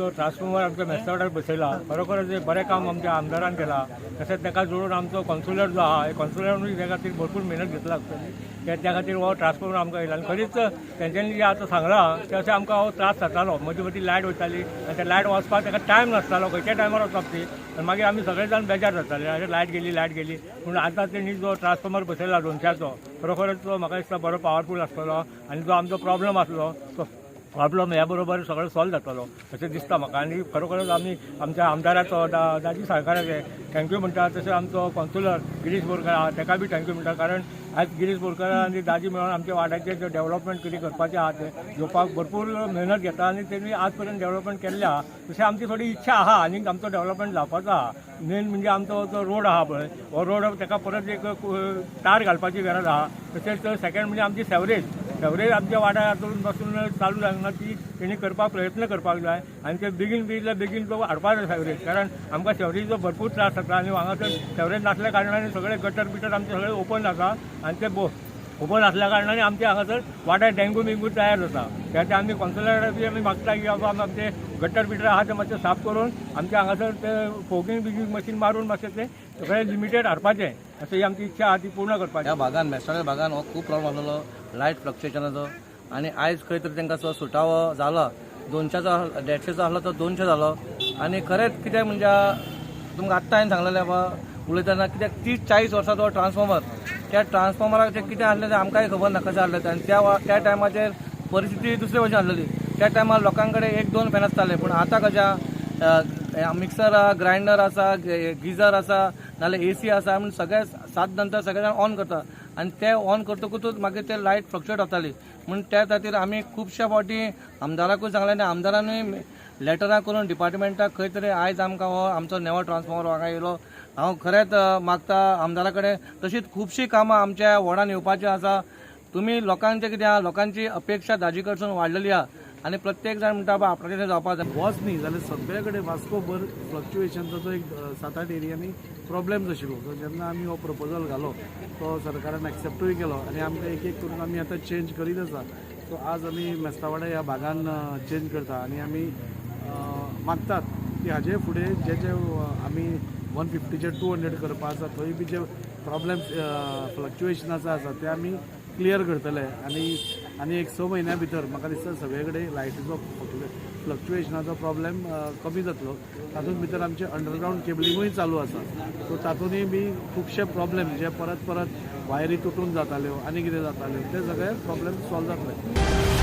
जो ट्रान्सफॉर्मर आमच्या मेस्तावड्यार बसयला, खरोखरच एक बरें काम आमच्या आमदारान केलां. तशेंच ताका जोडून आमचो कॉन्सुलर जो आहा, कॉन्सुलरानूय त्या खातीर भरपूर मेहनत घेतला आसतली. त्या खातीर हो ट्रान्सफॉर्मर आमकां येयला आनी खरीच तेंच्यांनी जें आतां सांगलां तें अशें आमकां हो त्रास जातालो. मदीं मदीं लायट वयताली आनी त्या लायट वचपाक ताका टायम नासतालो, खंयच्या टायमार वचप ती. आनी मागीर आमी सगळे जाण बेजार जाताले, अरे लायट गेली, लायट गेली. पूण आतां तेणी जो ट्रान्सफॉर्मर बसयला 200चो, खरोखरच तो म्हाका दिसता बरो पावरफूल आसतलो आनी जो आमचो प्रॉब्लम आसलो तो प्रॉब्लम ह्या बरोबर सगळो सॉल्व जातलो अशें दिसता म्हाका. आनी खरोखरच आमी आमच्या आमदाराचो दाजी साळकाराचे thank you म्हणटा. तशें आमचो कॉन्सुलर गिरीश बोरकर आहा, ताका बी thank you म्हणटा, कारण आयज गिरीश बोरकर आनी दाजी मेळून आमच्या वाड्याचें जें डेव्हलपमेंट कितें करपाचें आहा तें घेवपाक भरपूर मेहनत घेता आनी तेणी आज पर्यंत डेव्हलपमेंट केल्लें आहा. तशें आमची थोडी इच्छा आहा आनी आमचो डेव्हलपमेंट जावपाचो आहा. मेन म्हणजे आमचो जो रोड आहा पळय, हो रोड ताका परत एक तार घालपाची गरज आहा. तशेंच सेकंड म्हणजे आमची सेवरेज. सेवरेज आमच्या वाड्यार आजून पासून चालू जावंक ना, ती तेणी करपाक प्रयत्न करपाक जाय आनी ते बेगीन बेगीन बेगीन तो हाडपाक जाय सेवरेज, कारण आमकां सेवरेजीचो भरपूर त्रास जाता आनी हांगासर सेवरेज नासल्या कारणान सगळे गटर बिटर आमचे सगळे ओपन जाता आनी ते ओपन आसल्या कारणान आमच्या हांगासर वाड्यार डेंगू बिंगू तयार जाता. त्या खातीर आमी कॉन्सुलरा बी आमी मागता की बाबा आमचे गटर बिटर आहा ते मातशे साफ करून आमच्या हांगासर ते फोगिंग बिगिंग मशीन मारून मातशें ते सगळे लिमिटेड हाडपाचें, अशी ही आमची इच्छा आहा, ती पूर्ण करपाची. ह्या भागान, मेस्तावड्या भागान हो खूब प्रॉब्लम आसलेलो लायट फ्लक्च्युएशनाचो आनी आयज खंय तरी तांकां तो सुटावो जाला. 200चो 150चो आसलो तो 200 जालो. आनी खरेंच कित्याक म्हणजे तुमकां आत्तां हांवें सांगलेलें बाबा उलयतना, कित्याक 30-40 वर्सां तो ट्रान्सफॉर्मर, त्या ट्रान्सफॉर्मराचें कितें आसलें तें आमकांय खबर ना कशें आसलें तें. आनी त्या टायमाचेर परिस्थिती दुसरे भशेन आसलेली. त्या टायमार लोकां कडेन एक दोन फॅन आसताले, पूण आतां कशें मिक्सर ग्रायंडर आसा, गिजर आसा, नाल्यार एसी आसा, म्हूण सगळे 7 नंतर सगळे जाण ऑन करता आनी ते ऑन करतकूच मागीर ते लायट फ्लक्चुएट जाताली. म्हूण त्या खातीर आमी खुबश्या फावटी आमदाराकूय सांगलें आनी आमदारानूय लेटरां करून डिपार्टमेंटाक खंय तरी आयज आमकां हो आमचो नवो ट्रान्सफॉर्मर हांगा येयलो. हांव खरेंच मागता आमदारा कडेन. तशींच खुबशीं कामां आमच्या वॉर्डान येवपाचीं आसा. तुमी लोकांचें कितें आहा, लोकांची अपेक्षा दाजी कडसून वाडलेली आहा आनी प्रत्येक जाण म्हणटा बाबा आपणाचें जावपाक जाय. होच न्ही जाल्यार सगळे कडेन वास्को भर फ्लक्च्युएशनचो एक सात आठ एरियांनी प्रॉब्लेम्स आशिल्लो. सो जेन्ना आमी हो प्रपोजल घालो तो सरकारान एक्सेप्टूय केलो आनी आमकां एक एक करून आमी आतां चेंज करीत आसा. सो आज आमी मेस्तावाडा ह्या भागान चेंज करता आनी आमी मागतात की हाजे फुडें जे जे आमी 150चे 200 करपा आसा, थंय बी जे प्रॉब्लेम्स फ्लक्च्युएशनाचो आसा ते आमी क्लियर करतले. आनी आनी एक 6 म्हयन्या भितर म्हाका दिसता सगळे कडेन लायटीचो फ्लक्च्युएशनाचो प्रॉब्लेम कमी जातलो. तातूंत भितर आमचे अंडरग्रावंड केबलिंगूय चालू आसा, सो तातूंतय बी खुबशे प्रॉब्लेम जे परत परत वायरी तुटून जाताल्यो आनी कितें जाताल्यो ते सगळे प्रॉब्लेम सॉल्व जातले.